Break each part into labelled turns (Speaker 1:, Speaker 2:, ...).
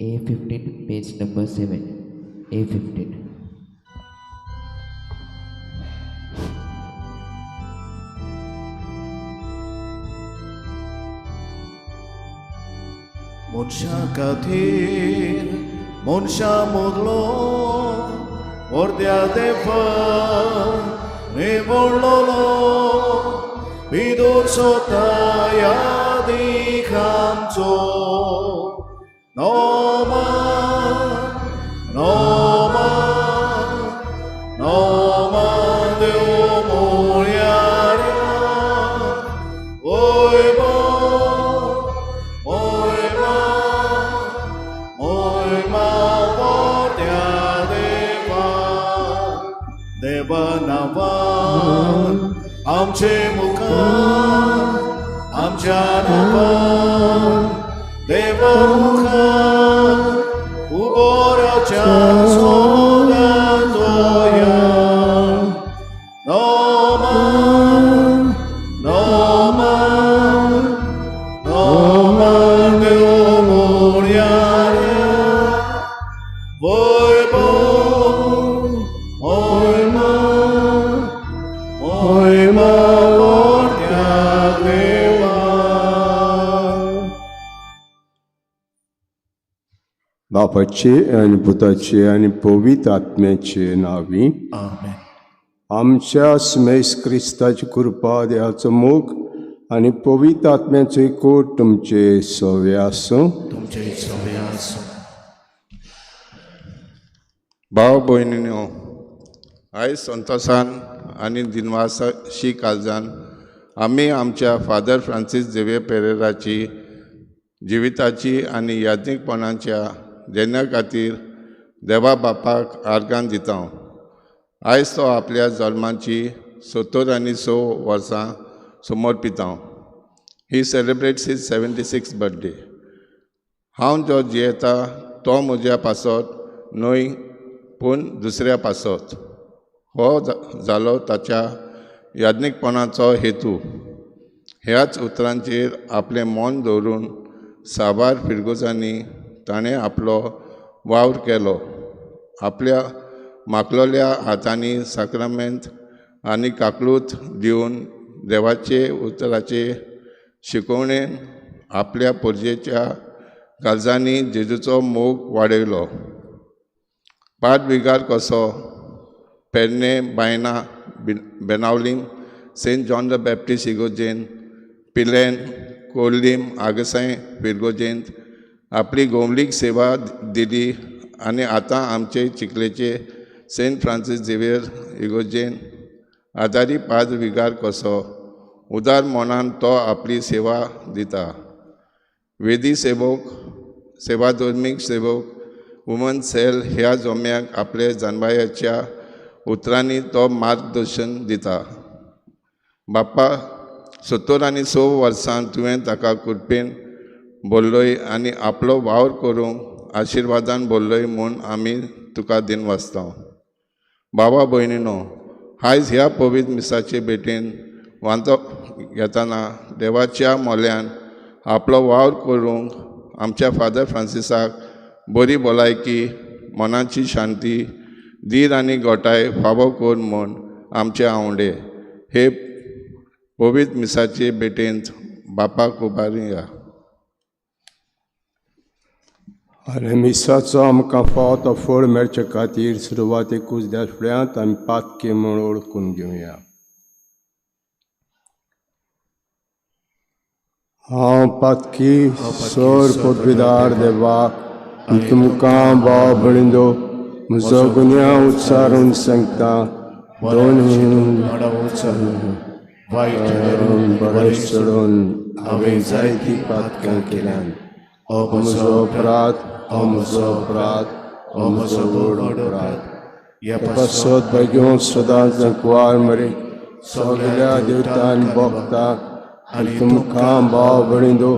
Speaker 1: A15, page number 7. A15.
Speaker 2: मनशा खातीर मनशा मोगलो अर्द्या देवा निवडलो विदूर सोता यादीक आमचो नोमा नोमा नोमा देव मोळ्याऱ्या ओय बो मोयमा मोयमा मोठ्या देवा देवा नांवान आमचे मुखार आमच्या नांवान देवा मुखार उबो रावच्या सोदांचोया नोमा नोमा नोमा देव मोळ्याऱ्या वैभव मोयमा मोयमा मोठ्या देवा.
Speaker 3: बापाचे आनी पुताचे आनी पवित्र आत्म्याचे नांवी.
Speaker 2: आमेन.
Speaker 3: आमच्या स्मेस क्रिस्ताची कृपा, देवाचो मोग आनी पवित्र आत्म्याचो एकवट तुमचे सवे आसूं.
Speaker 2: तुमचे सवे आसूं.
Speaker 4: भाव भयणीनो, आयज संतोसान आनी दिनवासाशी काळजान आमी आमच्या फादर फ्रांसीस झेवियर पेरेराची जिविताची आनी याज्ञीकपणाच्या देण्या खातीर देवा बापाक आर्गां दिता. आयज तो आपल्या जल्माची 76 वर्सां समर्पिता. He celebrates his 76 birthday. हांव जो जियेता तो म्हज्या पासत न्हय पूण दुसऱ्या पासत, हो जालो ताच्या याज्ञीकपणाचो हेतू. ह्याच उतरांचेर आपलें मन दवरून साबार फिरगोजांनी ताणें आपलो वावर केलो. आपल्या माकलोल्या हातांनी साक्रामेंत आनी काकलूत दिवन देवाचे उतराचे शिकोवणेन आपल्या पोरजेच्या काळजांनी जेजूचो मोग वाडयलो. पाद विगार कसो Pernem, Baina, Benaulim, Saint John the Baptist इगोर्जेन, पिलेन, कोल्लीम, आगसाय फिरगोजेंत आपली गोमलीक सेवा दिली आनी आतां आमचे चिखलेचे सेंट फ्रांसीस झेवियर इगोर्जेन आदारी पाद विगार कसो उदार मनान तो आपली सेवा दिता. वेदी सेवक, सेवाधर्मीक सेवक, वुमन सेल ह्या जोम्याक आपले जानबायाच्या उतरांनी तो मार्गदर्शन दिता. बाप्पा, 76 वर्सां तुवें ताका कृपेन भरलोय आनी आपलो वावर करूंक आशिर्वादान भरलोय म्हूण आमी तुका दिनवासता. बाबा भयणीनो, आयज ह्या पवित्र मिसाचे भेटेन वांटो घेतना देवाच्या मोल्यान आपलो वावर करूंक आमच्या फादर फ्रांसिसाक बरी भलायकी, मनाची शांती, धीर आनी घटाय फावो कर म्हूण आमचे आंवडे हे पवित्र मिसाचे भेटेंत बापाक उबारुया.
Speaker 3: आनी मिसाचो आमकां फावो तो फळ मेळचे खातीर सुरवातेकूच देवा फुड्यांत आमी पातकी म्हूण ओळखून घेवया. हांव पातकी, सोर पदवीदार देवा, तुमकां भाव भयणींनो म्हजो गुन्यांव उच्चारून सांगता. दोन
Speaker 2: वायट धरून,
Speaker 3: बरें सोडून हांवें जायतीं पातकां केल्यान.
Speaker 2: हो
Speaker 3: म्हजो अपराध, हो म्हजो अपराध, हो म्हजो व्हड अपराध.
Speaker 2: ह्या
Speaker 3: पासत भाग्यवंत सदांच कुवार मरे, सगल्या देवतान भोगता आनी तुमकां भाव भयणींनो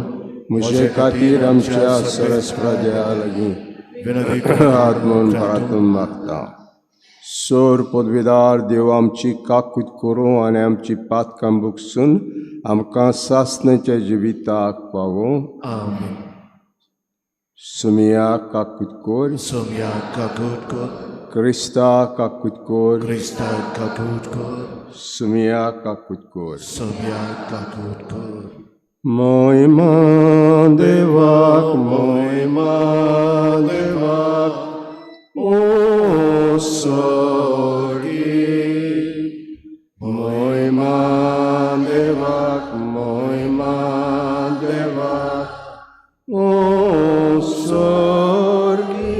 Speaker 3: म्हजे खातीर आमच्या सरस्परा देवा लागीं
Speaker 2: विनंती
Speaker 3: हात म्हूण प्रार्थना मागता. सोर पदवीदार देव आमची काकूत करूं आनी आमची पातकां बुकसून आमकां सासण्याच्या जिविताक पावूं.
Speaker 2: आमेन.
Speaker 3: सुमिया काकुतकोर,
Speaker 2: सोम्या काकुटकोर,
Speaker 3: क्रिस्ता काकुतकोर,
Speaker 2: क्रिस्ता काकुटकोर,
Speaker 3: सुमिया काकुतकोर।
Speaker 2: सोम्या काकुटकोर।
Speaker 3: मोहिमा देवाक, मोहिमा देवाक, ओ सोरी। मोहिमा देवाक, मोहिमा देवाक, ओ सोरी।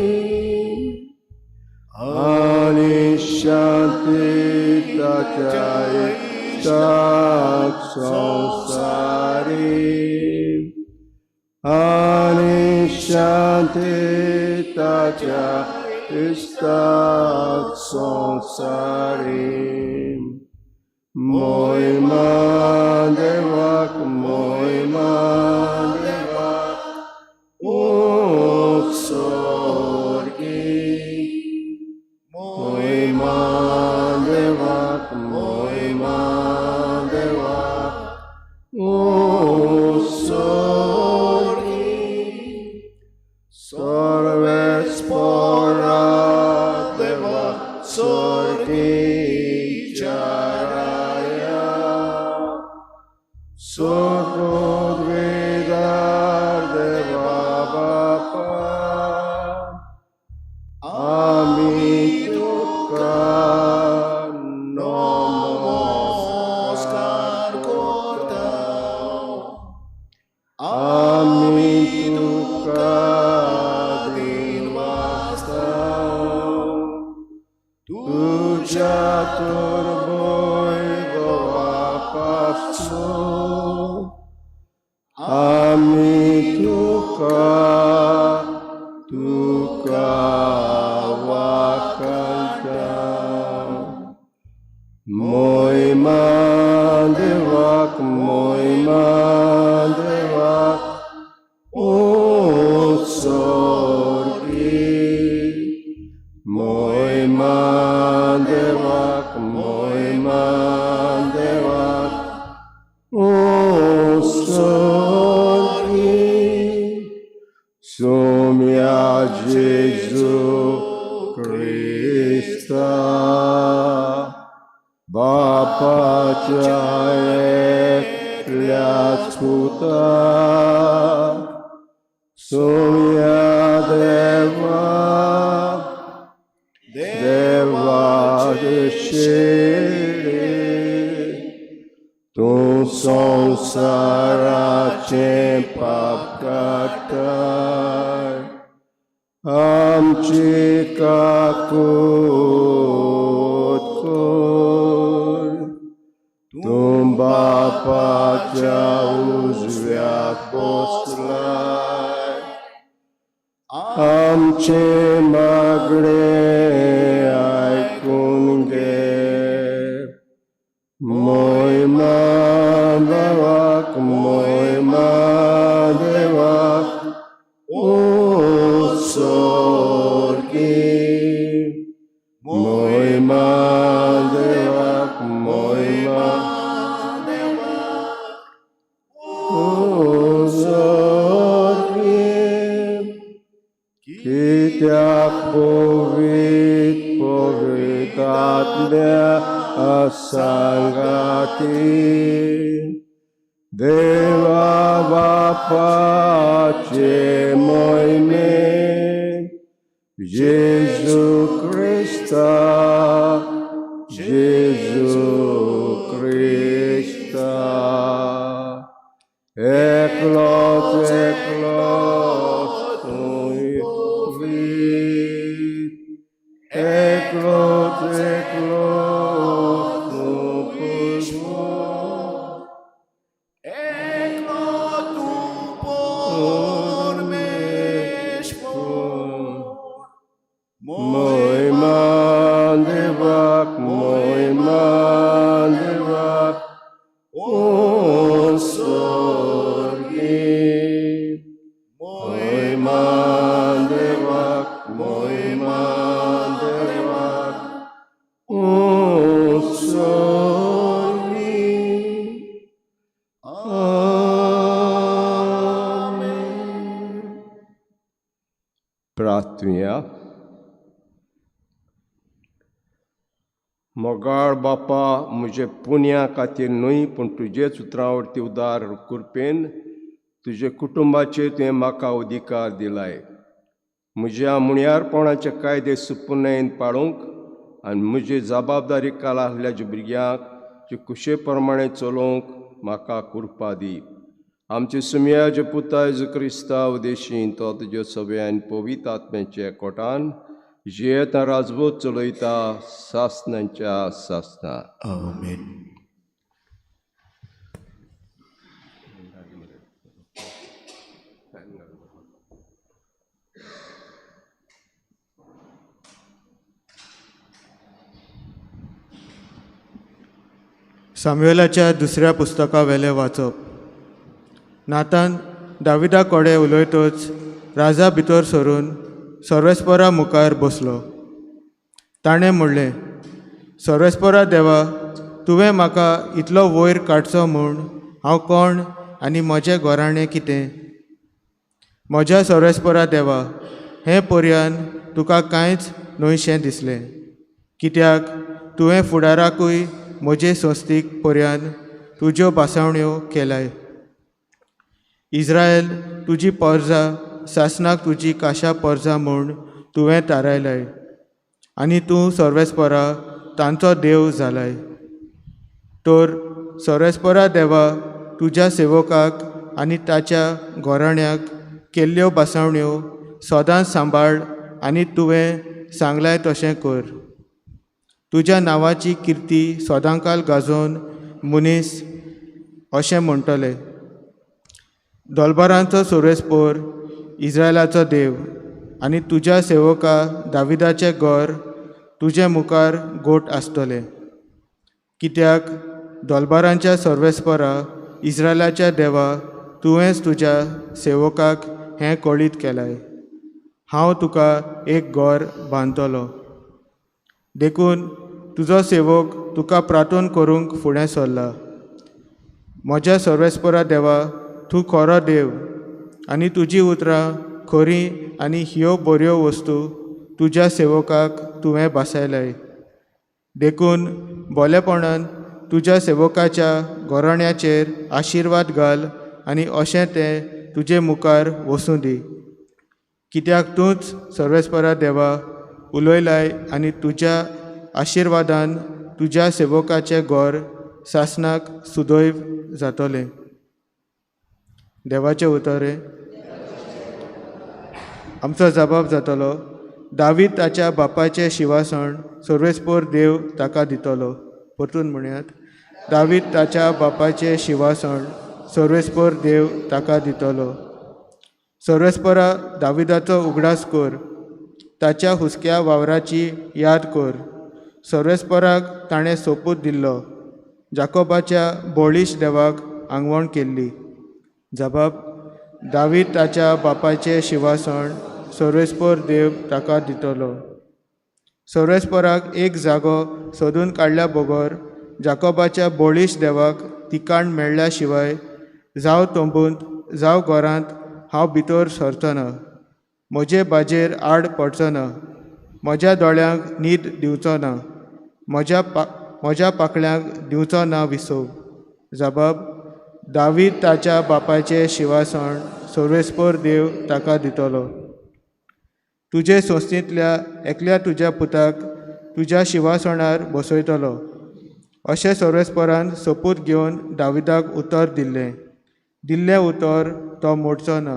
Speaker 3: आनी शांती ताच्या इश्टाक संवसारी, आनी शांती ताच्या इश्टाक संवसारी। मोहिमा देवाक, मोहिमा देवाक, ओ सोर्गी। मोहिमा देवाक, मोहिमा देवाक, ओ सोर्गी। सर्वेस्पोरा देवा सोर्गी चाराया, सोर्गोद्वेदार देवा बापा, आमी तुका नमस्कार
Speaker 2: करता,
Speaker 3: आमी तुका दिनवासता, तुज्या तुर्भोय पासून आमी तुका तुका वाखाणटा। मोहिमा देवाक, मोहिमा देवाक, ओ सोर्गी। मोहिमा देवाक, मोहिमा देवाक, ओ सोर्गी। सोम्या जेजू क्रिस्ता, बापाच्या एकल्याच पुता, सोम्या देवा देवाचे शिरे, तूं संवसाराचें पाप काडटाय, आमची काकूत कर। तूं बापाच्या उजव्याक बसलाय, आमचे मागणे आयकून घे। मोहिमा देवाक, मोहिमा देवाक, ओ सोर्गी। मोहिमा देवाक, मोहिमा ओ सोर्गी। कित्याक पवित पवित आत्म्या सांगाती, देवा बापाचे मोहिमे, जेजू क्रिस्ता, जेजू क्रिस्ता, एकलोच एकलोच तूं पवित, एकलोच एकलोच तूं प्रभू,
Speaker 2: एकलो तूं परमेश्वर।
Speaker 3: मोहिमा देवाक, मोहिमा देवाक, ओ सोर्गी। मोहिमा देवाक, मोहिमा देवाक, ओ सोर्गी। आमेन। प्रार्थुया. मोगाळ बापा, म्हजे पुण्या खातीर न्हय पूण तुजेच उतरावरती उदार कृपेन तुजे कुटुंबाचेर तुवें म्हाका अधिकार दिलाय. म्हज्या मुण्यारपणाचे कायदे सुपुनयन पाळूंक आनी म्हजी जबाबदारी काल आसल्या भुरग्यांक जे कुशे प्रमाणे चलोवंक म्हाका कृपा दी. आमचे सुमयाचे पुता जेजू क्रिस्ता उदेशीन तो तुज्या सगळ्यान पवित्र आत्म्याच्या कोटान जियेता राजवट चलयता सासनांच्या सासना.
Speaker 2: आमेन.
Speaker 5: सामुएलाच्या दुसऱ्या पुस्तकावेलें वाचप. नातान दाविदा कडेन उलयतच राजा भितर सरून सर्वेस्परा मुखार बसलो. ताणें म्हणलें, सर्वेस्परा देवा, तुवें म्हाका इतलो वयर काडचो म्हूण हांव कोण आनी म्हजें घराणें कितें? म्हज्या सर्वेस्परा देवा, हें पर्यान तुका कांयच न्हयशें दिसलें, कित्याक तुवें फुडाराकूय म्हजे संस्थीक पर्यान तुज्यो भासावण्यो केल्याय. इस्रायल तुजी पोरजा, सासणाक तुजी काशा पोरजा म्हूण तुवें थारायलाय आनी तूं सर्वेस्परा तांचो देव जालाय. तर सर्वेस्परा देवा, तुज्या सेवकाक आनी ताच्या घराण्याक केल्ल्यो भासावण्यो सदांच सांबाळ आनी तुवें सांगलाय तशें कर. तुज्या नांवाची किर्ती सदांकाल गाजोवन मनीस अशें म्हणटले, दोलबारांचो सर्वेस्पर इस्रायलाचो देव आनी तुज्या सेवका दाविदाचें घर तुजे मुखार गोट आसतलें. कित्याक दोलबारांच्या सर्वेस्परा इस्रायलाच्या देवा, तुवेंच तुज्या सेवकाक हें कळीत केलाय, हांव तुका एक घर बांदतलो. देखून तुजो सेवक तुका प्रार्थन करूंक फुडें सरला. म्हज्या सर्वेस्परा देवा, तूं खरो देव आनी तुजी उतरां खरीं आनी ह्यो बऱ्यो वस्तू तुज्या सेवकाक तुवें भासायलाय. देखून बोलेपणान तुज्या सेवकाच्या घराण्याचेर आशिर्वाद घाल आनी अशें तें तुजे मुखार वसूं दी. कित्याक तूंच सर्वेस्परा देवा उलयलाय आनी तुज्या आशिर्वादान तुज्या सेवकाचें घर सासणाक सुदैव जातलें. देवाचें उतर हें. आमचो जबाब जातलो, दावीद ताच्या बापायचें शिवासण सर्वेस्पर देव ताका दितलो. परतून म्हणयात, दावीद ताच्या बापायचें शिवासण सर्वेस्पर देव ताका दितलो. सर्वेस्परा दाविदाचो उगडास कर, ताच्या हुस्क्या वावराची याद कर. सर्वेस्पराक ताणें सोपूत दिल्लो, जाकोबाच्या बळीश देवाक आंगवण केल्ली. जबाब, दावीद ताच्या बापायचें शिवासण सर्वेस्पर देव ताका दितलो. सर्वेस्पराक एक जागो सोदून काडल्या बगर जाकोबाच्या बळीश देवाक तिकाण मेळ्ळ्या शिवाय जावं तंबूंत जावं घरांत हांव भितर सरचो ना. म्हजे बाजेर आड पडचो ना, म्हज्या दोळ्यांक न्हीद दिवचो ना, म्हज्या पाकळ्यांक दिवचो ना विसव. जबाब, दावीद ताच्या बापायचें शिवासण सर्वेस्पर देव ताका दितलो. तुजे संस्थेंतल्या एकल्या तुज्या पुताक तुज्या शिवासणार बसयतलो अशें सर्वेस्परान सोपूत घेवन दाविदाक उतर दिल्लें. दिल्लें उतर तो मोडचो ना.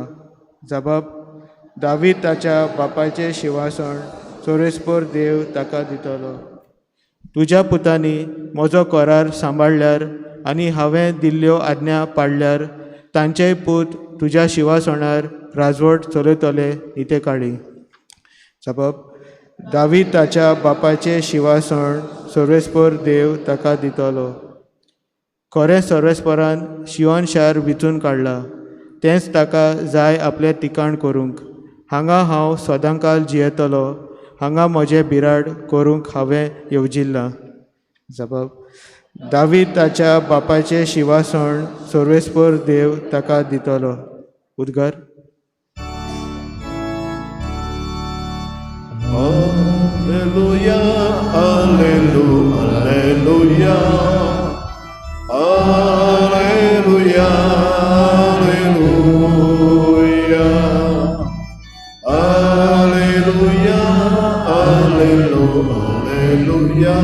Speaker 5: जबाब, दावीद ताच्या बापायचें शिवासण सर्वेस्पर देव ताका दितलो. तुज्या पुतांनी म्हजो करार सांबाळ्ळ्यार आनी हांवें दिल्ल्यो आज्ञा पाळ्ळ्यार तांचेय पूत तुज्या शिवासणार राजवट चलयतले निते काळी. जबाब, दावीद ताच्या बापायचें शिवासण सर्वेस्पर देव ताका दितलो. खरें सर्वेस्परान शियोन शार विंचून काडलां, तेंच ताका जाय आपलें ठिकाण करूंक. हांगा हांव सदांकाल जियेतलो, हांगा म्हजें बिराड करूंक हांवें येवजिल्लां. जबाब, दावीद ताच्या बापायचें शिवासण सर्वेस्पर देव ताका दितलो. उद्गार.
Speaker 2: Alleluia, Alleluia, Alleluia, Alleluia, Alleluia, Alleluia, Alleluia,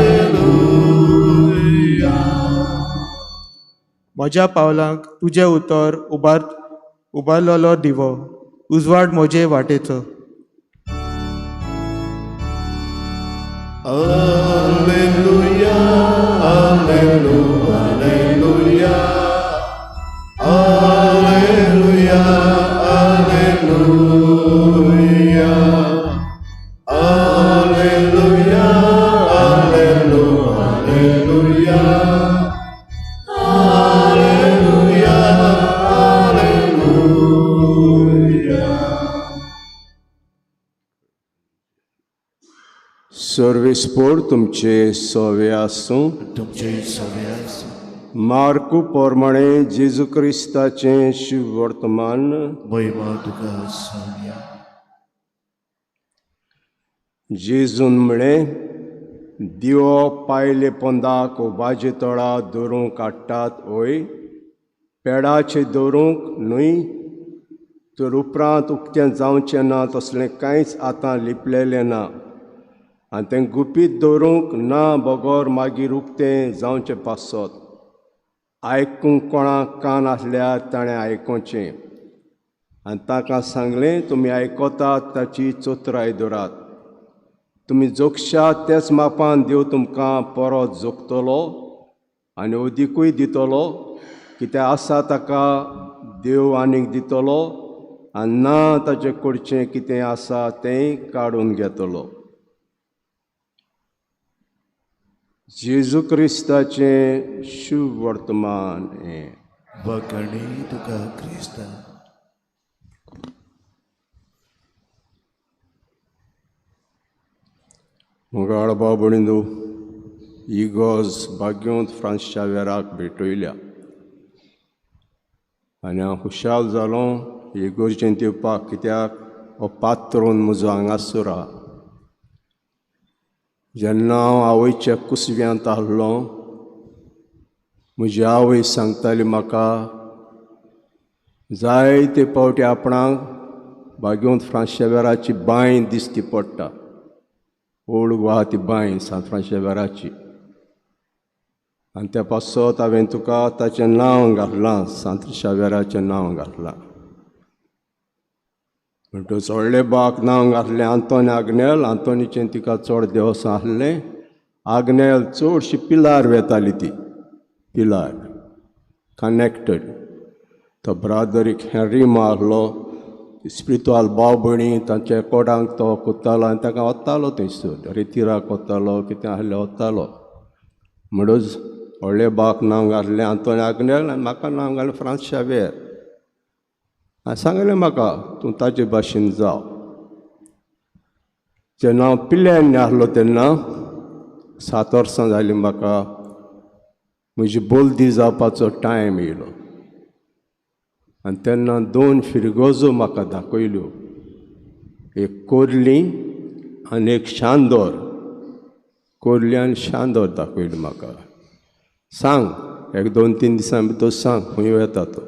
Speaker 2: Alleluia.
Speaker 5: म्हज्या पावलांक तुजें उतर उबार उबारलेलो दिवो उजवाड म्हजे वाटेचो.
Speaker 2: Alleluia, Alleluia, Alleluia, Alleluia, Alleluia, Alleluia, Alleluia, Alleluia.
Speaker 3: सर्वेस्पोर तुमचे सोवे आसूं.
Speaker 2: तुमचे सवे आसूं.
Speaker 3: मार्कू प्रमाणे जेजू क्रिस्ताचें शिववर्तमान.
Speaker 2: महिमा तुका सोन्या.
Speaker 3: जेजून म्हळें, दिवो पायले पोंदाक वाजे तळा दवरूंक काडटात ओय पेडाचेर दवरूंक न्हय? तर उपरांत उक्तें जावचें ना तसलें कांयच आतां लिपलेलें ना आनी तें गुपीत दवरूंक ना बगर मागीर उक्तें जावचें पासत. आयकूंक कोणाक कान आसल्यार ताणें आयकोचें. आनी ताका सांगलें, तुमी आयकतात ताची चतुराय दवरात. तुमी जोगशात तेच मापान देव तुमकां परत जोगतलो आनी अदिकूय दितलो. कित्याक आसा ताका देव आनीक दितलो आनी ना ताचे कडचें कितें आसा तेंय काडून घेतलो. जेजू क्रिस्ताचें शुभ वर्तमान हें.
Speaker 2: वखणी तुका क्रिस्ता.
Speaker 3: मोगाळ भाव भयणींनो, इगोर्ज भाग्योंत फ्रांस शावेराक भेटयल्या आनी हांव खुशाल जालो इगोर्जेंत येवपाक, कित्याक हो पात्रोन म्हजो हांगासर आहा. जेन्ना हांव आवयच्या कुसव्यांत आहलो, म्हजी आवय सांगताली म्हाका जायते फावटी आपणाक भाग्योंत फ्रांस शावेराची बांय दिसती पडटा. ओल्ड गोवा ती बांय सांत फ्रांस शावेराची. आनी त्या पासत हांवें तुका ताचें नांव घातलां, सांत शावेराचें नांव घातलां. म्हणटकच व्हडले बाक नांव घातलें आंतोनी आग्नेल. आंतोनीचें तिका चड देवसां आसलें. आग्नेल चडशी पिलार वेताली, ती पिलार कनॅक्टेड. तो ब्रादर एक हेनरी आहलो, स्पिरितुआल भाव भयणी तांच्या कोडांक तो कोत्तालो आनी ताका वतालो थंयसर रेतिराक वतालो, कितें आहलें वतालो. म्हणूच व्हडले बाक नांव घातलें आंतोनी आग्नेल आनी म्हाका नांव घातलें फ्रांस शावेर. आनी सांगलें म्हाका, तूं ताजे भाशेन जाव. जेन्ना हांव पिल्यान आहलो तेन्ना 7 वर्सां जालीं म्हाका, म्हजी बोलदी जावपाचो टायम येयलो. आनी तेन्ना 2 फिरगोजो म्हाका दाखयल्यो, एक कोरली आनी एक शांदोर. कोरली आनी शांदोर दाखयल्यो म्हाका. सांग एक 2-3 दिसां भितर सांग खंय वेता तो.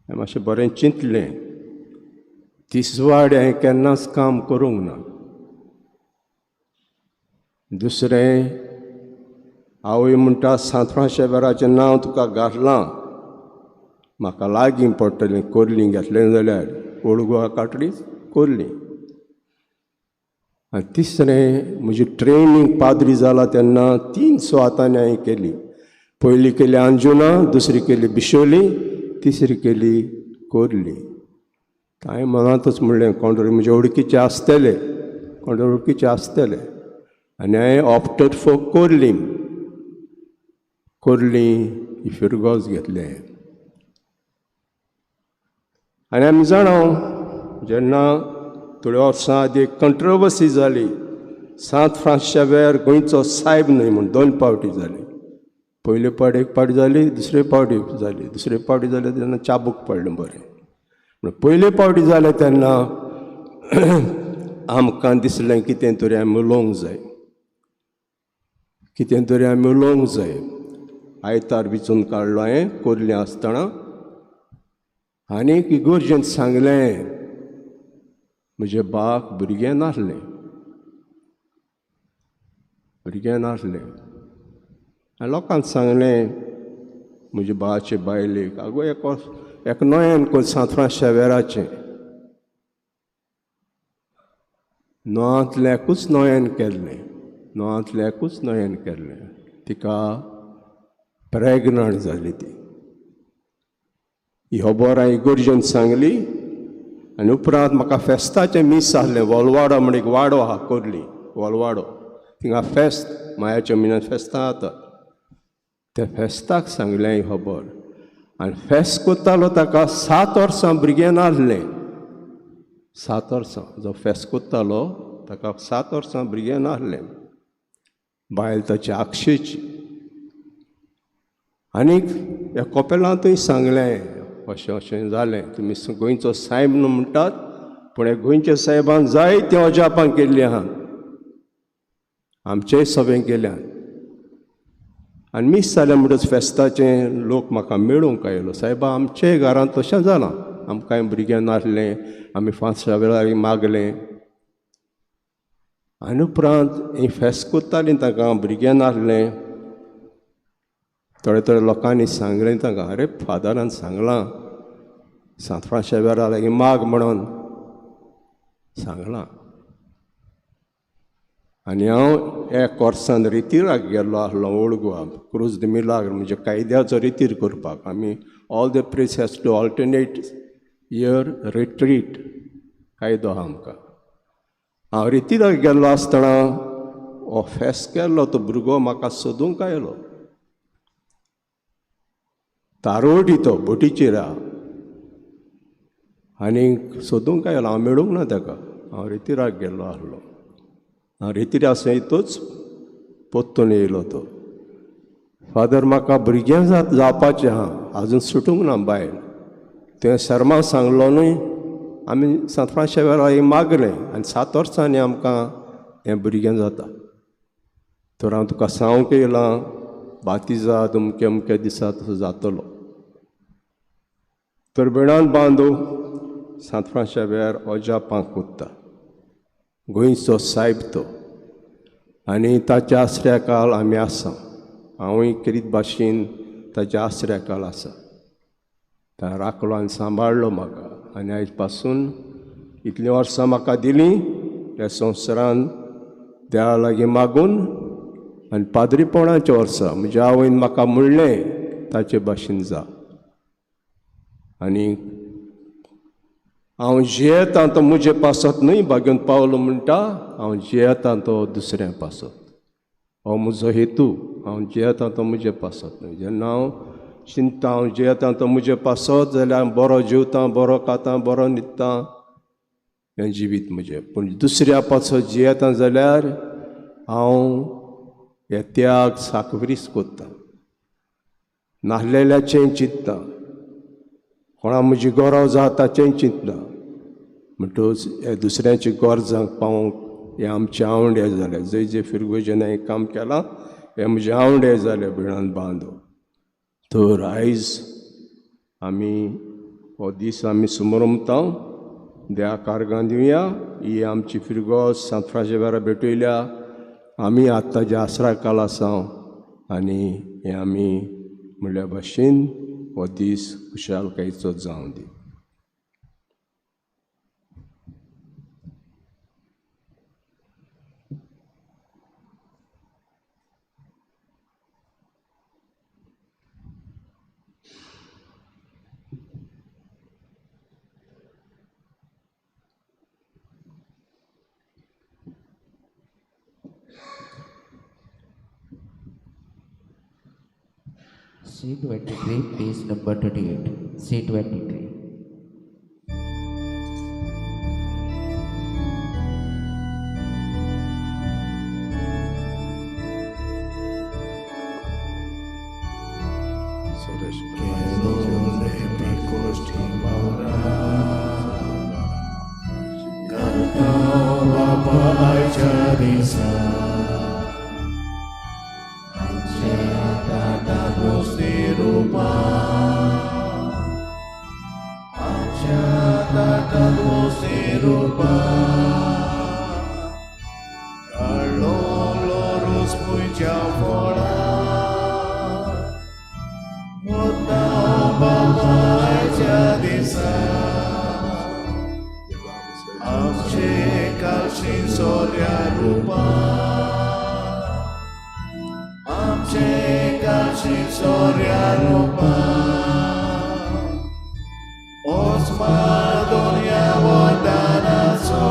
Speaker 3: हांवें मातशें बरें चिंतलें. तिसवाड हांवें केन्नाच काम करूंक ना. दुसरें, आवय म्हणटा सांत फ्रांस शावेराचें नांव तुका घातलां, म्हाका लागीं पडटलें कोरली घेतलें जाल्यार, ओल्ड गोवा काटली कोरली. आनी तिसरें, म्हजी ट्रेनींग पाद्री जाला तेन्ना 3 सुवातांनी हांवें केली. पयली केली अंजुना, दुसरी केली बिशोली, तिसरी केली कोरली. हांवें मनांतच म्हणलें कोण तरी म्हजे वळखीचे आसतले, कोण तरी वळखीचे आसतले. आनी हांवें ऑप्टेड फॉर कोरली. कोरली ही फिरगोज घेतलें. आनी आमी जाणा जेन्ना थोड्या वर्सां आदी एक कंट्रोवर्सी जाली, सांत फ्रांस शावेर गोंयचो सायब न्हय म्हूण 2 फावटी जाली. पयले फावट एक फावटी जाली, दुसरे फावटी जाली. दुसरे फावटी जाली तेन्ना चाबूक पडलें बरें. पूण पयले पावटी जालें तेन्ना आमकां दिसलें कितें तरी आमी उलोवंक जाय, कितें तरी आमी उलोवंक जाय. आयतार विचून काडलो हांवें कोरलें आसतना आनी इगर्जेन सांगलें म्हज्या बाक भुरगें नासलें, भुरगें नासलें. आनी लोकांक सांगलें म्हज्या बाचे बायलेक, आगो एक नोयेन कोण सांत फ्रांस शेवेराचें नोआंतलें एकूच नोयेन केल्लें, नोआंतलें एकूच नोयेन केल्लें, तिका प्रेगनंट जाली ती. ही खबर हांवें इगर्जेन सांगली. आनी उपरांत म्हाका फेस्ताचें मीस आसलें. वोलवाडो म्हण एक वाडो आहा कोरली, वोलवाडो, थिंगा फेस्त मायाच्या म्हयन्यांत फेस्तां जाता. त्या फेस्ताक सांगलें ही खबर. आनी फेस्त कोत्तालो ताका 7 वर्सां भुरगें नासलें. 7 वर्सां जो फेस्त कोत्तालो ताका 7 वर्सां भुरगें नासलें. बायल ताची आक्षेची. आनीक ह्या कोपेलांतूय सांगलें अशें अशें जालें. तुमी गोंयचो सायब न्हू म्हणटात, पूण ह्या गोंयच्या सायबान जायतीं अजापां केल्लीं आहा, आमचेय सभें केल्यान. आनी मीस जालें म्हणटच फेस्ताचें लोक म्हाका मेळूंक आयलो, सायबा आमचेय घरांत तशें जालां, आमकांय भुरगें नासलें, आमी फांसा वेळार मागलें. आनी उपरांत ही फेस्त कोत्तालीं तांकां भुरगें नासलें. थोडे थोडे लोकांनी सांगलें तांकां, आरे फादरान सांगलां सांत फ्रांस शेवेरा लागीं माग म्हणून सांगलां. आनी हांव एक वर्सान रितिराक गेल्लो आसलो ओल्ड गोवा, क्रूज the मिलाग्र, म्हणजे कायद्याचो रितीर करपाक. आमी all the priest has to alternate year retreat कायदो आहा आमकां. हांव रितिराक गेल्लो आसतना हो फेस्त केल्लो तो भुरगो म्हाका सोदूंक आयलो. तारोटी तो बोटीचेर आहा आनी सोदूंक आयलो. हांव मेळूंक ना ताका, हांव रितिराक गेल्लो आसलो. हांव रितिरा सयतूच पोत्तून येयलो तो. फादर म्हाका भुरगें जावपाचें आहा, आजून सुटूंक ना बायल. तुवें शर्मा सांगलो न्हय, आमी सांत फ्रांस शेवेरा मागलें आनी 7 वर्सांनी आमकां हें भुरगें जाता. तर हांव तुका सांगूंक येयलां, बातिजाद अमके अमके दिसा तसो जातलो. तर बेणान बांदू सांत फ्रांस शेवेर अजापां कोत्ता, गोंयचो सायब तो. आनी ताच्या आसऱ्या काल आमी आसा. हांवूय खेरीत भाशेन ताच्या आसऱ्या काल आसा. ता राखलो आनी सांबाळ्ळो म्हाका. आनी आयज पासून इतलीं वर्सां म्हाका दिलीं त्या संवसारान देवा लागीं मागून. आनी पाद्रीपणाच्या वर्सां म्हज्या आवयन म्हाका म्हणलें ताचे भाशेन जा. आनी हांव जियेतां तो म्हजे पासत न्हय, भाग्योन पावलो म्हणटा, हांव जियेतां तो दुसऱ्या पासत. हो म्हजो हेतू, हांव जियेतां तो म्हजे पासत न्हय. जेन्ना हांव चिंता हांव जियेतां तो म्हजे पासत जाल्यार हांव बरो जेवतां, बरो खातां, बरो न्हिदतां, हें जिवीत म्हजें. पूण दुसऱ्या पासत जियेतां जाल्यार हांव हे त्याग साकवरीस कोत्तां, नासलेल्याचें चिंतता, कोणा म्हजी गरज आहा ताचेंय चिंतना. म्हणटकच हे दुसऱ्यांची गरजांक पावोवंक हे आमचे आवंडे जाले. जंय जंय फिरगोजेन हांवें काम केलां हे म्हजे आवंडे जाले भिणान बांदो. तर आयज आमी हो दीस आमी सुमरमता, देवा कारगां दिवया. ही आमची फिरगोज सांत फ्रांस शेवेरा भेटयल्या. आमी आतां ताज्या आसरा काल आसा आनी हे आमी म्हणल्या भाशेन हो दीस खुशालकायेचो जावं दी.
Speaker 1: C23, page number 38. C23.
Speaker 2: Suresh. रुपान ओस्मार दोनया वरदानाचो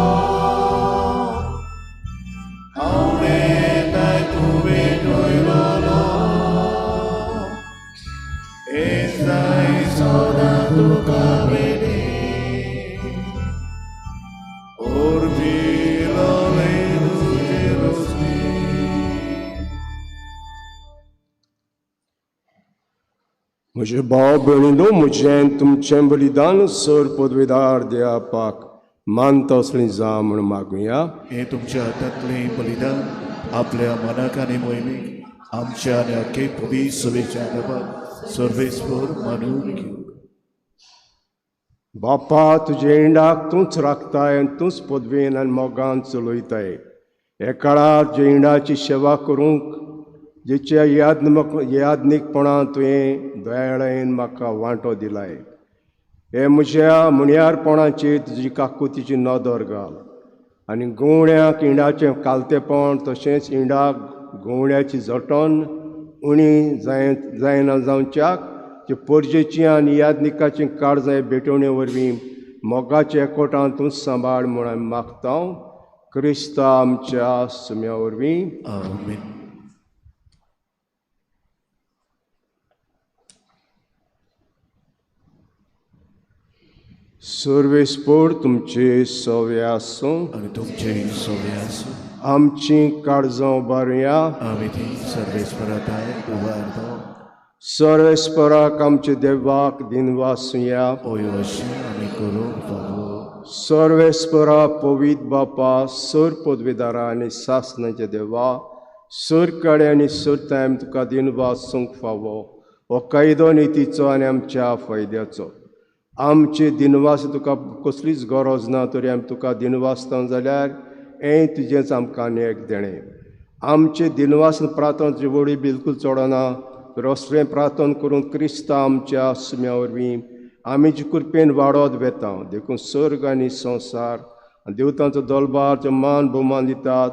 Speaker 2: हांवें तुवें ठोयलोलो जाय सदां तुका भेटी ओरबिलोले तुजे रोसनी.
Speaker 3: म्हजे भाव भयणीनो, म्हजें तुमचें बलिदान सर पदवेदार देवापाक मानता असलें जावं म्हूण मागुया.
Speaker 2: हे तुमच्या हातांतलें बलिदान आपल्या मनाक आनी मोहिमेक आमच्या आनी अख्खे पवित्र सभेच्या देवाक सर्वेस्पर मानून घेवं.
Speaker 3: बापा, तुजे इंडाक तूंच राखताय आनी तूंच पदवेन आनी मोगान चलयताय. हे काळार तुज्या इंडाची सेवा करूंक जेच्या यादनीकपणान तुवें दयाळायेन म्हाका वांटो दिलाय, हे म्हज्या मुणयारपणाचेर तुजी काकुतीची नदर घाल आनी गवण्याक इंडाचें कालतेपण तशेंच इंडाक गवण्याची जटन उणी जायना जावच्याक ते परजेची आनी यादनिकाची काळजां भेटवणे वरवीं मोगाच्या एकवटान तूं सांबाळ म्हूण आमी मागता, क्रिस्ता आमच्या सुम्या वरवीं.
Speaker 2: आमेन.
Speaker 3: सर्वेस्पोर तुमचे सवे आसूं
Speaker 2: आनी तुमचे सवे आसूं.
Speaker 3: आमची काळजां उबारुया.
Speaker 2: आमी ती सर्वेस्पराताय उबारता.
Speaker 3: सर्वेस्पराक आमचे देवाक दिनवासुया.
Speaker 2: ओय अशें आमी करूंक फावो.
Speaker 3: सर्वेस्परा पवित्र बापा, सर पदवेदारा आनी सासणाच्या देवा, सर कडे आनी सर टायम तुका दिनवासूंक फावो. हो कायदो नितीचो आनी आमच्या फायद्याचो. आमचे दिनवास तुका कसलीच गरज ना, तरी आमी तुका दिनवासता जाल्यार हें तुजेंच आमकां एक देणें. आमचे दिनवास प्रार्थना तुजे वडी बिलकूल चडना, तर असलें प्रार्थना करून क्रिस्ता आमच्या सुम्या वरवीं आमी जी कृपेन वाडत वेता. देखून सर्ग आनी संवसार देवतांचो दलबार जे मान भोवमान दितात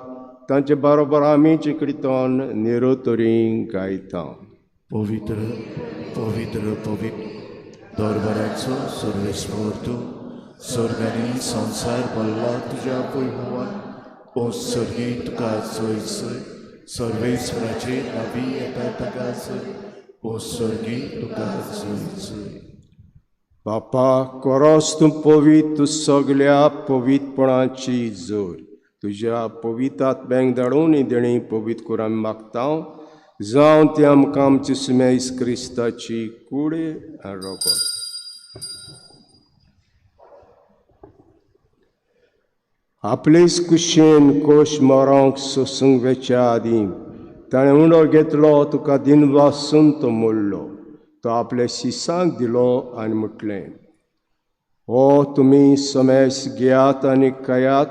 Speaker 3: तांचे बरोबर आमी चिकडितन निरोतरी गायता.
Speaker 2: पवित्र पवित्र पवित्र दरबाराचो सर्वेस्पर तूं, स्वर्ग आनी संवसार भरला तुज्या वैभवान. ओ स्वर्गी तुका सोय सोय, सर्वेस्पराचे नवी येता ताका सोय. ओ स्वर्गी तुका सोय सोय.
Speaker 3: बापा, कोरोस तूं पवित्र, तूं सगल्या पवित्रपणाची जोर. तुज्या पवित्र आत्म्यांक धाडून ही देणी पवित्र करून आमी मागता, जावं ती आमकां आमची सुम्या येसू क्रिस्ताची कूड आनी रोगत. आपलेच कुशेन कोश मरोंक सोसूंक वेच्या आदीं ताणें उंडो घेतलो, तुका दिनवासून तो मोडलो, तो आपल्या शिसांक दिलो आनी म्हटलें, हो तुमी समेस घेयात आनी खायात,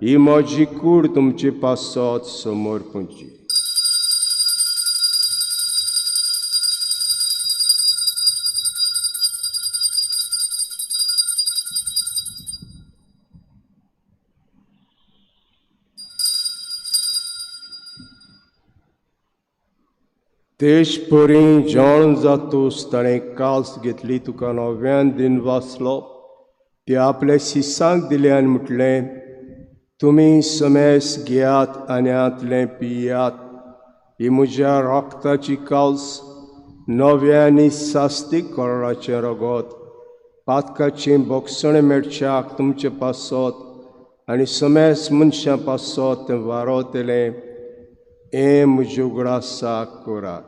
Speaker 3: ही म्हजी कूड तुमचे पासत समर्पणची. तेच परी जेवण जातूच ताणें काल्स घेतली, तुका नव्यान दिन वाचलो, ती आपल्या शिसांक दिलें आनी म्हटलें, तुमी समेस घेयात आनी हांतलें पियात, ही म्हज्या रक्ताची काल्स, नव्या आनी सास्तीक कराराचें रगत, पातकाचें बोगसणें मेळच्याक तुमचे पासत आनी समेस मनशां पासत तें वारवतलें. हें म्हज्या उगडासाक करात.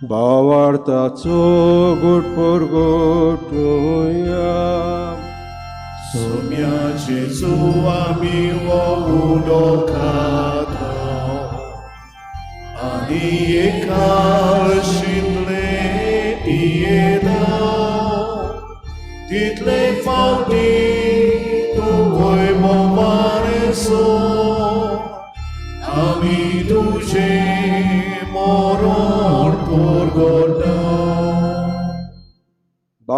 Speaker 3: भावार्थाचो गुट परगटुया.
Speaker 2: सोम्या जेजू आमी हो उडो खाता आनी एकाशितले पियेता, तितले फावटी तूं वैभवान सो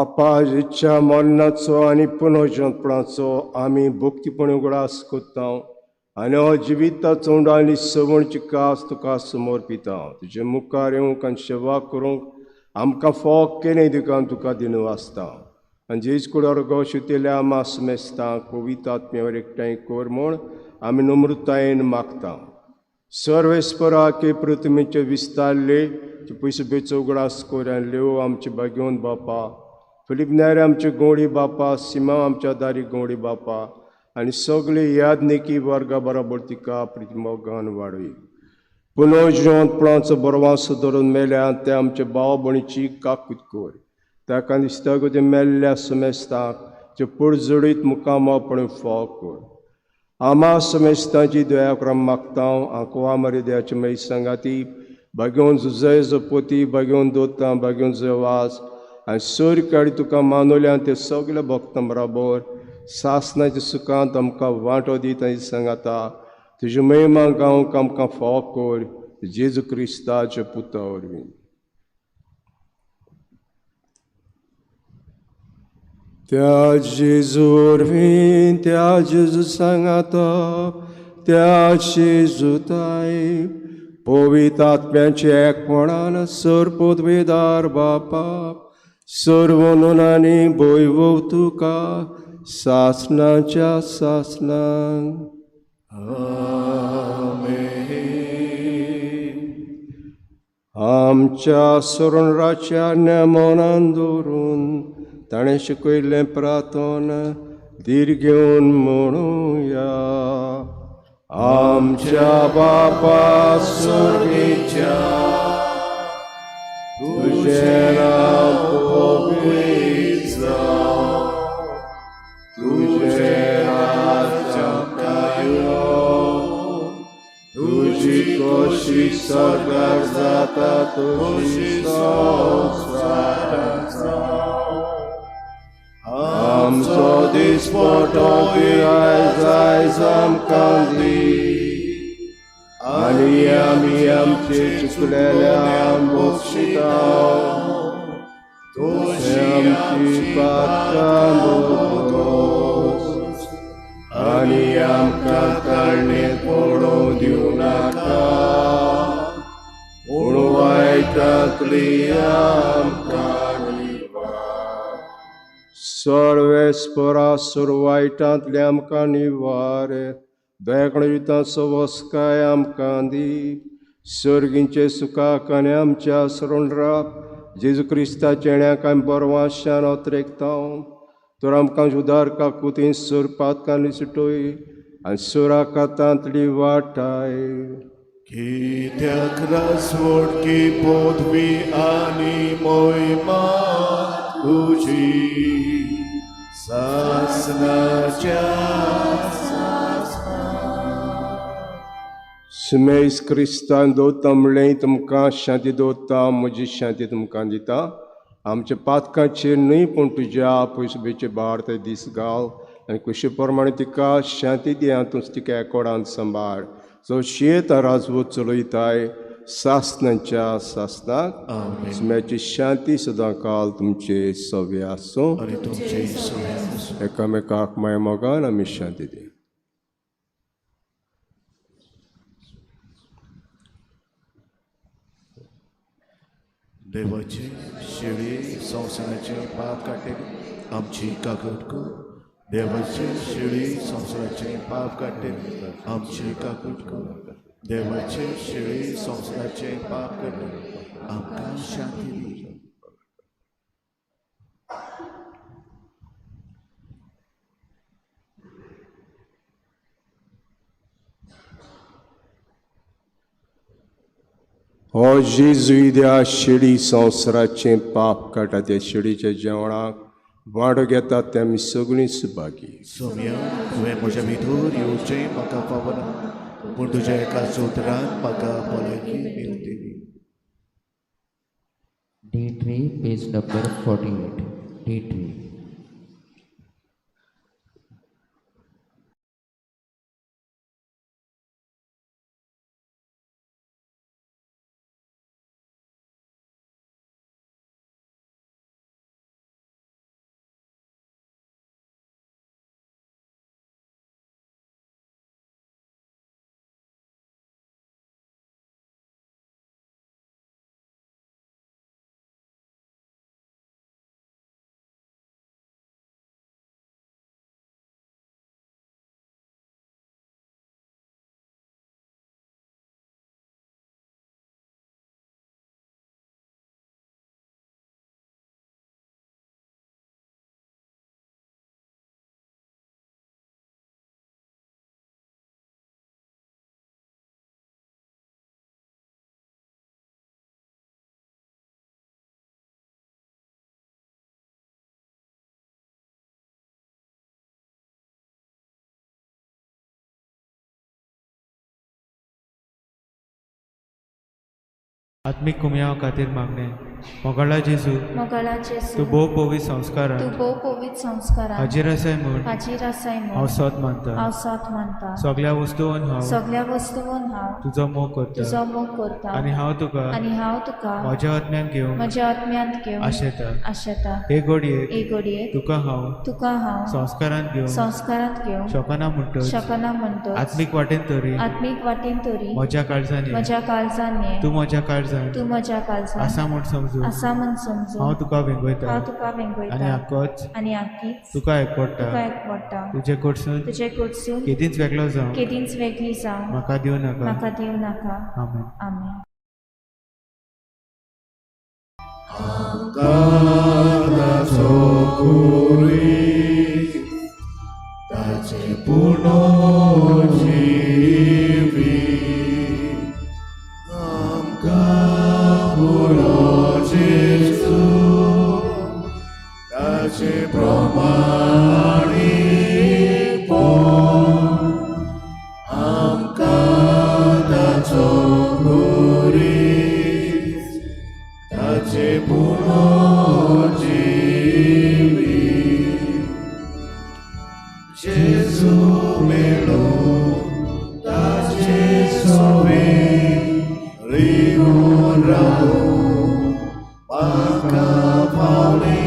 Speaker 3: बापा इच्छा मरणाचो आनी पुनर्जनपणाचो आमी भक्तीपणी उगडास करता आनी हो जिविताचो उंडो आनी सवणची कास तुका समर्पिता. तुजे मुखार येवंक आनी सेवा करूंक आमकां फोक केलें देखून तुका दिनू आसता. आनी जेज कुडार गो शितेल्या मास मेस्ता पवित्र आत्म्यावर एकठांय कर म्हूण आमी नम्रतायेन मागता. सर्वेस्पराके प्रतिमेचे विस्तारले पयसो बेचो उगडास कर आनी लेव आमचे बागेवन बापा, फिलीप नायर आमचे गोंडी बापा, सीमा आमच्या दारी गोंडी बापा आनी सगळे यादनिकी वर्गा बरोबर तिका प्रतिमोगान वाडय. पुनर्जिवंतपणाचो बरवासो धरून मेल्या ते आमचे भाव भयणीची काकूत कर. ताका दिसता ते मेल्ल्या समेस्ताक जे पुरजोडीत मुखामोपण फोव कर. आमा समेस्तांची दया क्रम मागता. आंकवा मरे देवाचे मागीर सांगाती बागेवन जुजय जपोती बागेवन दोता बागेवन जवास आनी सर काडी तुका मानवल्या ते सगळे भक्तां बराबर सासनाच्या सुखांत आमकां वांटो दित आनी सांगाता. तुज्यो महिमा गावंक आमकां फोव कर जेजू क्रिस्ताच्या पुता वरवीं. त्या जेजू वरवीं, त्या जेजू सांगाता, त्या जेजूताय पवित्र आत्म्याचे एकपणान सर पदवेदार बापा सर्व नोनांनी भोयवो तुका सासनाच्या सासनांक. आमच्या सरणराच्या नेमनान दवरून ताणें शिकयल्लें प्रार्थना धीर घेवन म्हणुया. आमच्या बापा स्वर्गीच्या तुजें नांव पवित्र जावं, तुजें राज्य आमकां येवं, तुजी खोशी स्वर्गार जाता तशी संवसारांत जावं. आमचो दिसपटो आयज आयज आमकां दी आनी आमी आमचे चुकलेल्यांक बक्षिता तशी आमची पात्रां बोगोस आनी आमकां काडणेंत पडोवं दिवं नाका पूण वायटांतली आमकां निवार. सर्वेस्परा वायटांतले आमकां निवार. दयाकणयुतांचो वस्काय आमकां दी. सर्गींचे सुखाक आनी आमच्या सरणराक जेजू क्रिस्ताच्या येण्याक आमी बरवाशान अत्रेकता. तर आमकां उदार काकुतीन सोर पातकांनी सुटय आनी सोराकातांतली वाटाय.
Speaker 2: कित्याक रासवट की पदवी आनी मोहिमा तुजी सासनाच्या.
Speaker 3: सुमेस क्रिस्तान दवरता म्हणलें तुमकां शांती दवरता, म्हजी शांती तुमकां दिता. आमच्या पातकांचेर न्हय पूण तुज्या पयसुबेचे भार ते दीस घाल आनी कुशी प्रमाणे तिका शांती दी आनी तूं तिका एकोडान सांबाळ. जो शेत राजवत चलयताय सासनाच्या सासनाक. सुम्याची शांती सदां काल तुमचे सव्य आसूं. एकामेकाक माय मोगान आमी शांती दी.
Speaker 2: देवाचे शेळी संवसाराचे पाप काडटे आमची काकूट कर. देवाचे शेळी संवसाराचे पाप काडटे आमची काकूट कर. देवाचे शेळी संवसाराचे पाप काडटे आमकां शांती दी.
Speaker 3: हो जेजुईद्या शेळी संवसाराचें पाप काडटा त्या शेळीच्या जेवणाक वांटो घेतात ते आमी सगळीं सुभागी.
Speaker 2: सोम्या तुवें म्हज्या भितर येवचें म्हाका पावना पूण तुज्या एका सूत्रान म्हाका भलायकी मेळटली.
Speaker 1: D3, page number 48. D3.
Speaker 5: आत्मीक कुमयाव खातीर मागणें. मोगाळा जेजू,
Speaker 6: मोगाळा जेजू,
Speaker 5: तूं भोव पवित्र संस्कारान
Speaker 6: तूं भोव पवित्र संस्कारान
Speaker 5: हाजीर आसाय म्हूण
Speaker 6: हाजीर आसाय
Speaker 5: हांव
Speaker 6: म्हूण
Speaker 5: सोद मानता.
Speaker 6: हांव सोद मानता.
Speaker 5: सगळ्या वस्तून हांव
Speaker 6: सगळ्या वस्तून हांव
Speaker 5: तुजो मोग करता
Speaker 6: तुजो मोग करता
Speaker 5: आनी हांव तुका
Speaker 6: आनी हांव तुका
Speaker 5: म्हज्या आत्म्यान घेवंक
Speaker 6: म्हज्या आत्म्यांत घेवन
Speaker 5: आशेता.
Speaker 6: आशेता.
Speaker 5: हे घडयेक
Speaker 6: हे घडयेक
Speaker 5: तुका हांव
Speaker 6: तुका हांव
Speaker 5: संस्कारान घेवंक
Speaker 6: संस्कारांत घेवंक
Speaker 5: शकना म्हणटच
Speaker 6: शकना म्हणटच
Speaker 5: आत्मीक वाटेन तरी
Speaker 6: आत्मीक वाटेन तरी
Speaker 5: म्हज्या काळजान ये.
Speaker 6: म्हज्या काळजान ये.
Speaker 5: तूं म्हज्या काळजान
Speaker 6: तूं म्हज्या काळजान
Speaker 5: आसा म्हूण समजून
Speaker 6: आसा म्हूण समजून
Speaker 5: हांव तुका वेंगयता
Speaker 6: हांव तुका
Speaker 5: आनी
Speaker 6: वेंगयता
Speaker 5: आकोच
Speaker 6: आनी आकीच
Speaker 5: तुका एकवडटा.
Speaker 6: तुका एकवडटा.
Speaker 5: तुजे कडसून
Speaker 6: तुजे कडसून
Speaker 5: केदींच वेगळो जावं
Speaker 6: केदींच वेगळी जावं
Speaker 5: म्हाका दिवं नाका.
Speaker 6: म्हाका दिवं नाका.
Speaker 5: आमेन.
Speaker 6: आमेन.
Speaker 2: ताचो कुरीस ताचे पुनर्जिवी आमकां पुरो जेजू ताचे प्रमाणीपण आमकां ताचो कुरीस ताचे पुनर्जिवी जेजू मेळो ताचे सोवे रिगून रावूं म्हाका पावले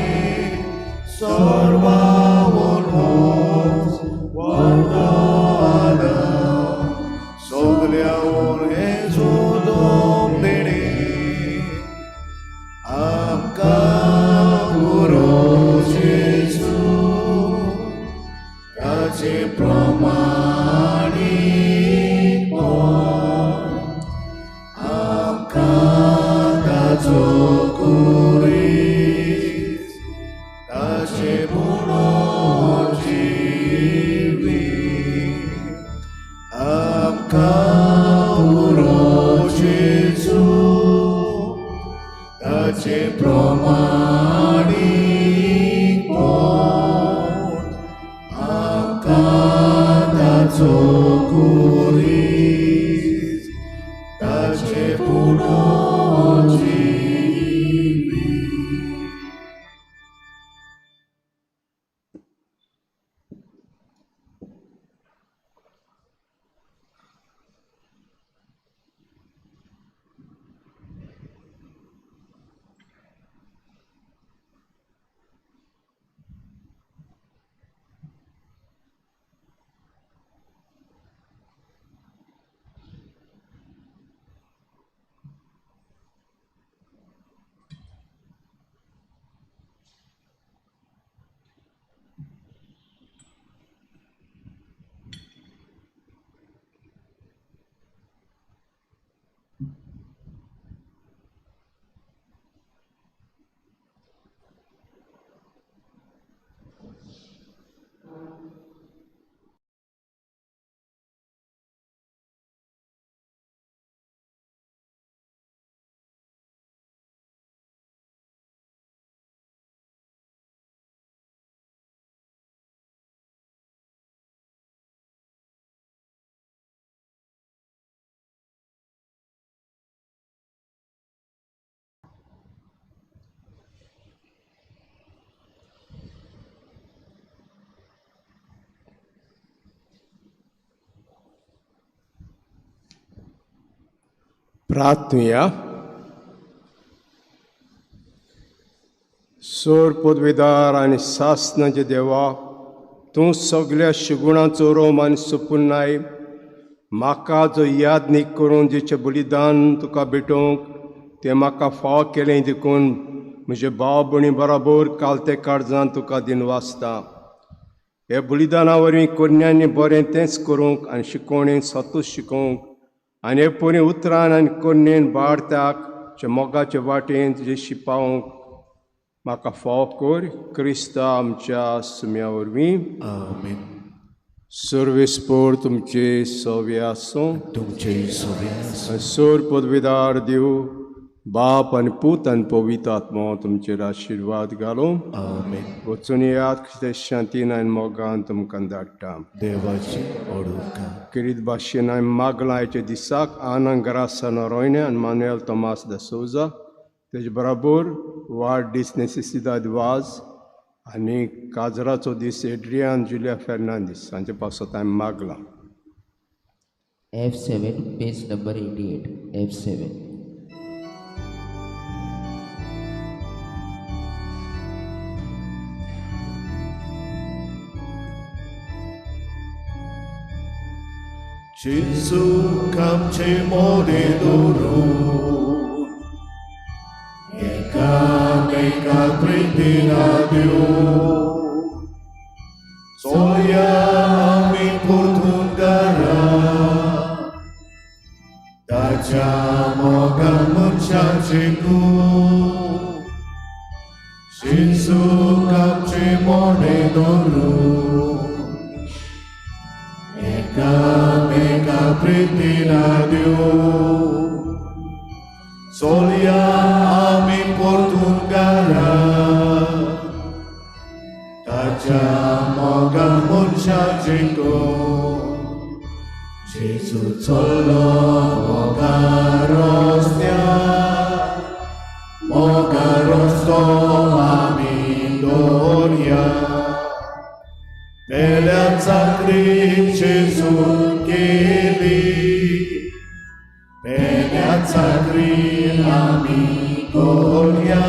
Speaker 2: सर्वावन होच व्हडलो आदार सगल्यावन हें जोडून देणें आमकां पुरो जेजू ताचे प्रमाणीपण आमकां ताचो कुरीस ताचे पुनर्जिवी आमकां पुरो जेजू ताचे प्रमाणीपण आमकां ताचो कुरीस ताचे पुनर्जिवी.
Speaker 3: प्रार्थनुया. सोर पदवेदार आनी सासनाचे देवा, तूं सगल्या शिगुणाचो रोम आनी सुपुन्नाय म्हाका जो यादनीक करून जेचें बलिदान तुका भेटोवंक तें म्हाका फाव केलें देखून म्हजे भाव भयणी बराबर काल ते काळजान तुका दिनवासता. हे बलिदाना वरवीं कोन्यांनी बरें तेंच करूंक आनी शिकोवणेन सतूच शिकोवंक आनी हे पोरी उतरान आनी कोन्नेन बाळत्याक चे मोगाचे वाटेन तुजे शिपावंक म्हाका फाव कर, क्रिस्ता आमच्या सुम्या वरवीं.
Speaker 2: आमेन.
Speaker 3: सर्वेस्पोर तुमचे सवे आसूं.
Speaker 2: तुमचे सवे आसूं.
Speaker 3: सोर पदवीदार देव बाप आनी पूत आनी पवित्र आत्मो तुमचेर आशिर्वाद घालूं.
Speaker 2: आमेन.
Speaker 3: वचून येयात ते शांतीन आनी मोगान तुमकां धाडटा.
Speaker 2: देवाची ओडूका.
Speaker 3: खेरीत भाशेन हांवें मागलां आयच्या दिसाक आना ग्रासा नोरोयने आनी मानुएल तोमास the Souza, तेजे बराबर वाड दीस नेसेसिदाद वाज आनी काजराचो दीस एड्रियान जुलिया फेर्नांदीस हांचे पासत हांवें मागलां.
Speaker 1: F7, page number 88. F7.
Speaker 2: Gesù आमचे मोदे दवरून एकामेका प्रितीना दिवन चोया आमी परतून घरा ताच्या मोगान मनशाचे कूड. जेजू आमचे मोडे दवरून एकामेका प्रितीना दिवन चोलया आमी परतून घरा ताच्या मोगान मनशाचे कोण. जेजू चल्लो मोगा रस्त्यार, मोगा रस्तो आमी दवरया. पेल्या चाकरी जेजून केली, पेल्या चाकरी आमी करया.